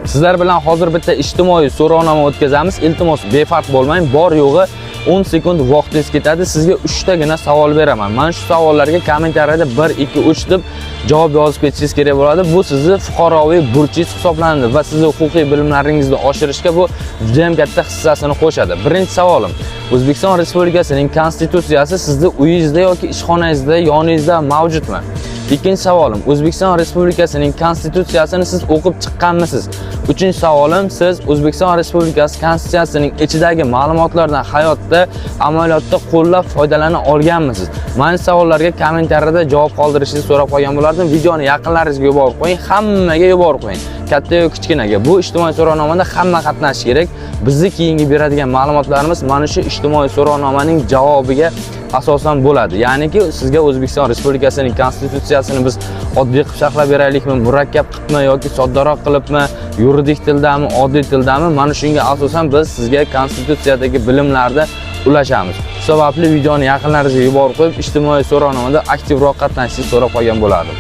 Sizlar bilan hozir bitta ijtimoiy so'rovnoma o'tkazamiz. Iltimos, befarq bo'lmang. Bor yo'g'i 10 sekund vaqtingiz ketadi. Sizga 3 tagina savol beraman. Mana shu savollarga kommentariyada 1, 2, 3 deb javob yozib ketishingiz kerak bo'ladi. Bu sizni fuqaroviy burchingiz hisoblanadi va sizni huquqiy bilimlaringizni oshirishga bu juda ham katta hissasini qo'shadi. Birinchi savolim: O'zbekiston Respublikasining Konstitutsiyasi sizni uyingizda yoki ishxonangizda yoningizda mavjudmi? Ikkinchi savolim: O'zbekiston Respublikasining Konstitutsiyasini siz o'qib chiqqanmisiz? Uchinchi savolim: siz O'zbekiston Respublikasi Konstitutsiyasining ichidagi ma'lumotlardan hayotda, amaliyotda qo'llab foydalana olganmisiz? Mana shu savollarga kommentariyada javob qoldirishingizni so'rab qolgan bo'lardim. Videoni yaqinlaringizga yuborib qo'ying, hammaga yuborib qo'ying. Katta yo kichkinaga. Bu ijtimoiy so'rovnomada hamma qatnashishi kerak. Bizni keyingi beradigan ma'lumotlarimiz mana shu ijtimoiy so'rovnomaning javobiga asosan bo'ladi. Ya'niki sizga O'zbekiston Respublikasining Konstitutsiyasini biz oddiy qilib sharhlab beraylikmi, murakkab qilibmi yoki soddaroq qilibmi, yuridik tildami, oddiy tildami, mana shunga asosan biz sizga konstitutsiyadagi bilimlarni ulashamiz. Shu sababli videoni yaqinlaringizga yuborib qo'yib, ijtimoiy so'rovnomada aktivroq qatnashishingizni so'rab qolgan bo'lardim.